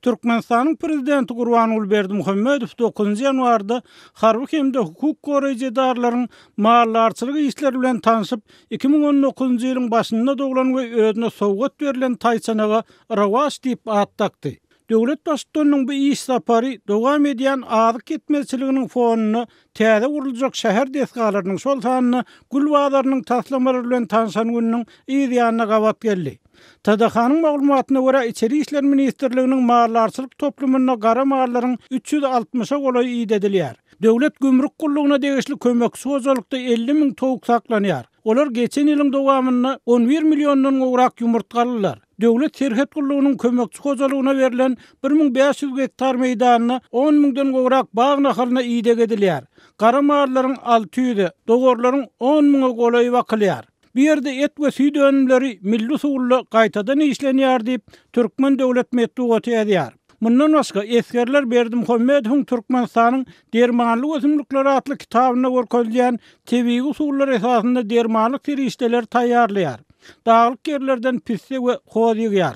Türkmenistanyň Prezidenti Gurbanguly Berdimuhamedow dokuzynjy ýanwarda harby hem-de hukuk goraýjy edaralaryň maldarçylyk işleri bilen tanşyp, 2019-njy ýylyň başynda doglan we özüne sowgat berlen taýçanaga Rowaç diýip at dakdy. Döwlet Baştutanynyň bu iş sapary dowam edýän azyk ýetmezçiliginiň fonunda täze guruljak şäher desgalarynyň, şol sanda gül bazarynyň taslamalary bilen tanşan gününiň yz ýanyna gabat geldi. TDH-nyň maglumatyna görä, Içeri işler ministrliginiň maldarçylyk toplumynda gara mallaryň 360-a golaýy idedilýär. Döwlet gümrük gullugyna degişli kömekçi hojalykda 50 müň towuk saklanýar. Olar geçen ýylyň dowamynda 11 milliondan gowrak ýumurtga aldylar. Döwlet serhet gullugynyň kömekçi hojalygyna berlen 1500 gektar meýdanda on müňden gowrak bag nahalyna ideg edilýär. Gara mallaryň 600-e, dowarlaryň on müňe golaýy bakylýar. Bu ýerde et we süýt önümleri milli usulda gaýtadan işlenýär diýip, türkmen döwlet metbugaty ýazýar. Mundan başga, esgerler Berdimuhamedowyň Türkmenistanyň dermanlyk ösümlikleri atly kitabynda görkezilýän tebigy usullar esasynda dermanlyk serişdeleri taýýarlaýar. Daglyk ýerlerden pisse we hoz ýygýar.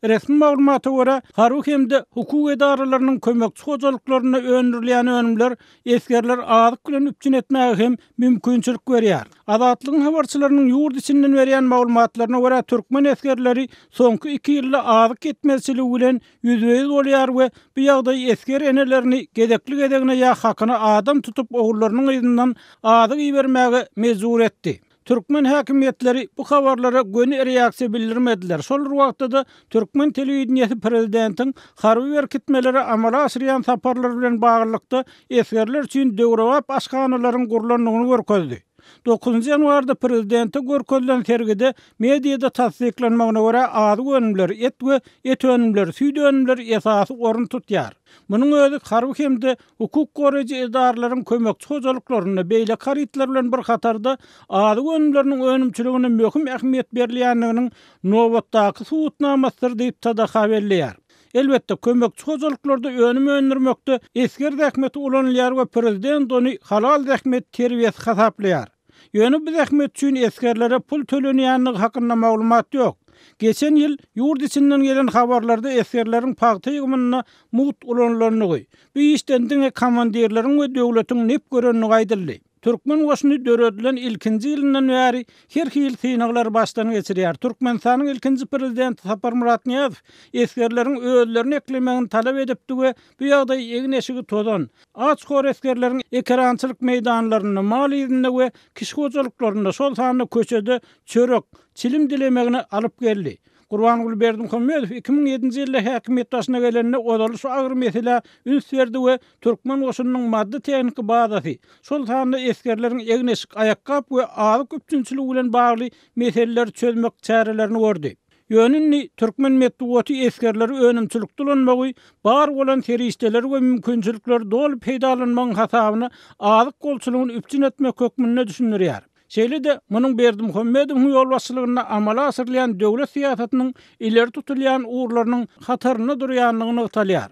Resmi maglumata görä, harby hem-de hukuk edaralarynyň kömekçi hojalyklarynda öndürilýän önümler esgerleri azyk bilen üpjün etmäge hem mümkinçilik berýär. Azatlygyň habarçylarynyň ýurt içinden berýän maglumatlaryna görä, türkmen esgerleri soňky iki ýylda azyk ýetmezçiligi bilen ýüzbe-ýüz bolýar we bu ýagdaý esger enelerini gezekli-gezegine ýa hakyna adam tutup ogullarynyň yzyndan azyk ibermäge mejbur etdi. Türkmen häkimiýetleri bu habarlara göni reaksiýa bildirmediler. Şol bir wagtda-da, türkmen telewideniýesi prezidentiň harby berkitmelere amala aşyrýan saparlary bilen baglylykda esgerler üçin döwrebap aşhanalaryň gurlandygyny görkezdi. Dokuzynjy ýanwarda prezidente görkezilen sergide mediada tassyklanmagyna görä, azyk önümleri, et we et önümleri, süýt önümleri esasy orun tutýar. Munuň özi harby hem-de hukuk goraýjy edaralaryň kömekçi hojalyklarynda beýleki harytlar bilen bir hatarda azyk önümleriniň önümçiligine möhüm ähmiýet berilýändiginiň nobatdaky subutnamasydyr diýip, TDH belleýär. Elbetde, kömekçi hojalyklarda önüm öndürmekde esger zähmeti ulanylýar we prezident ony halal zähmet terbiýesi hasaplaýar. Ýöne bu zähmet üçin esgerlere pul tölenýändigi hakynda maglumat ýok. Geçen ýyl ýurt içinden gelen habarlarda esgerleriň pagta ýygymynda mugt ulanylandygy, bu işden diňe komandirleriň we döwletiň nep görendigi aýdyldy. Türkmen goşuny döredilen ilkinji ýylyndan bäri her hili synaglary başdan geçirýär. Türkmenistanyň ilkinji prezidenti Saparmyrat Nyýazow esgerleriň özlerini eklemegini talap edipdi we bu ýagdaý egin-eşigi tozan, aç-hor esgerleriň ekerançylyk meýdanlarynda, mal yzynda we kişi hojalyklarynda, şol sanda köçede çörek, çilim dilemegine alyp geldi. Gurbanguly Berdimuhamedow 2007-nji ýylda häkimiýet başyna gelende ozaly şu agyr meselä üns berdi we türkmen goşunynyň maddy-tehniki bazasy, şol sanda esgerleriň egin-eşik, aýakgap we azyk üpjünçiligi bilen bagly meseleleri çözmek çärelerini gördi. Ýöne indi türkmen metbugaty esgerleri önümçilikde ulanmagy, bar bolan serişdeleri we mümkinçilikleri doly peýdalanmagyň hasabyna azyk bolçulygyny üpjün etmek hökmünde düşündirýär. Şeýle-de, munuň Berdimuhamedowyň ýolbaşçylygynda amala aşyrylýan döwlet syýasatynyň ileri tutulýan ugurlarynyň hatarynda durýandygy nygtalýar.